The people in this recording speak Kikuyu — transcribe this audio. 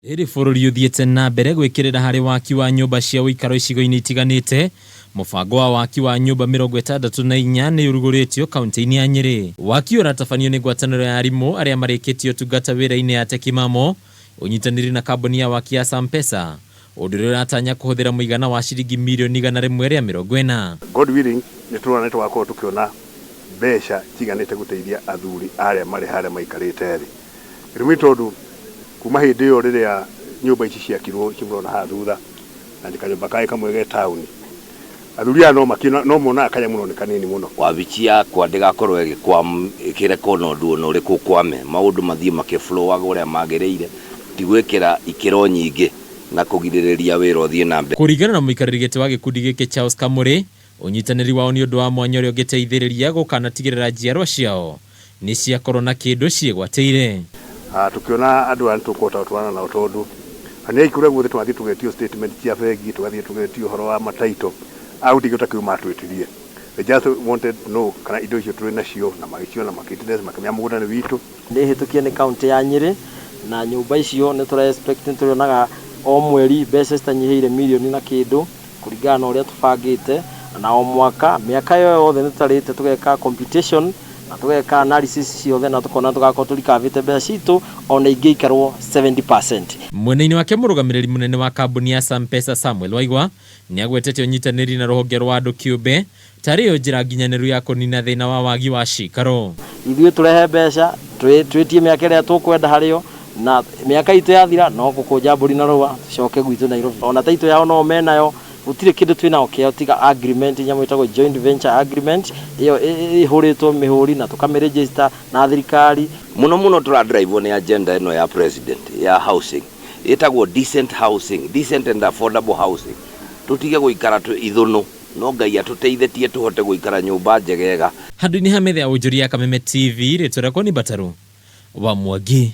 Rĩrĩ bũrũri ũthiĩte na mbere gwĩkĩrĩra harĩ waki wa nyũmba cia ũikaro icigo-inĩ itiganĩte, mũbango wa waki wa nyũmba 64 nĩ ũrugũrĩtio kauntĩ-inĩ ya Nyĩrĩ. Waki ũyũ ũratabanio nĩ ngwatanĩro ya arimũ arĩa marĩkĩtie ũtungata wĩra-inĩ ya Tekimamo, ũnyitanĩri na kambuni ya waki ya Sampesa, ũndũ ũrĩa ũratanya kũhũthĩra mũigana wa ciringi mirioni 140. God willing, nĩ tũrona nĩ tũgakorwo tũkĩona mbeca ciganĩte gũteithia athuri arĩa marĩ harĩa maikarĩte thĩ. Gĩtũmi nĩ tondũ kuma hĩndĩ ĩyo rĩrĩa nyũmba ici ciakirwo ici mũrona haha thutha na nĩ kanyũmba kangĩ kamwe ge taũni, athuri aya no makĩona no monaga kanyamũ no nĩ kanini mũno. Wabici yakwa ndĩgakorwo ĩkĩrekwo na ũndũ ona ũrĩkũ ũkwame, maũndũ mathiĩ makĩ flow aga ũrĩa magĩrĩire, ti gwĩkĩra ikĩro nyingĩ na kũgirĩrĩria wĩra ũthiĩ na mbere. Kũringana na mũikarĩri gĩtĩ wa gĩkundi gĩkĩ Charles Kamũrĩ, Ũnyitanĩri wao nĩ ũndũ wa mwanya ũrĩa ũngĩteithĩrĩria gũkanatigĩrĩra njiarwa ciao nĩ ciakorwo na kĩndũ ciĩgwatĩire. Tũkĩona andũ aya nĩ tũkũhota gũtwarana nao tondũ nĩ kũrĩa guothe tũrathiĩ tũgetio statement cia bengi, tũgathiĩ tũgetio ũhoro wa ma title, gũtirĩ kĩndũ ta kĩu matwĩtirie. They just wanted to know kana indo icio tũrĩ nacio na magĩciona makĩ makĩmenya mũgũnda nĩ witũ. Nĩ hĩtũkie nĩ kauntĩ ya Nyĩrĩ na nyũmba icio nĩ tũra expect nĩ tũrĩonaga o mweri mbeca citanyihĩire mirioni na kĩndũ. Kũringana na ũrĩa tũbangĩte, na o mwaka, mĩaka ĩyo yothe nĩ tũtarĩte tũgeka computation na tũgeka analysis ciothe na tũkona tũgakorwo tũrikavĩte mbeca citũ ona ingĩikarwo 70%. Mwena-inĩ wake mũrũgamĩrĩri mũnene wa kambuni ya Sampesa Samuel Waigwa nĩagwetete ũnyitanĩri na rũhonge rwa andũ kĩũmbe tarĩ yo njĩra nginyanĩru ya kũnina thĩna wa wagi wa ciikaro. Ithuĩ tũrehe mbeca, twĩtie mĩaka ĩrĩa tũkwenda harĩ o, na mĩaka itũ yathira no gũkũnja mbũri na rũa tũcoke gwitũ Nairobi. Ona title yao no menayo, gũtirĩ kĩndũ twĩnao kĩao tiga agreement, nyamũ ĩtagwo joint venture agreement, ĩyo ĩhũrĩtwo mĩhũri na tũkamĩ register na thirikari. Mũno mũno tũra drive wo nĩ agenda ĩno ya president ya housing, ĩtagwo decent housing, decent and affordable housing, tũtige gũikara twĩ ithũnũ. No Ngai atũteithĩtie tũhote gũikara nyũmba njegega. Handũ-inĩ ha metha ya wonjoria ya Kameme TV, rĩtwa rĩakwa nĩ Mbatarũ wa Mwangi.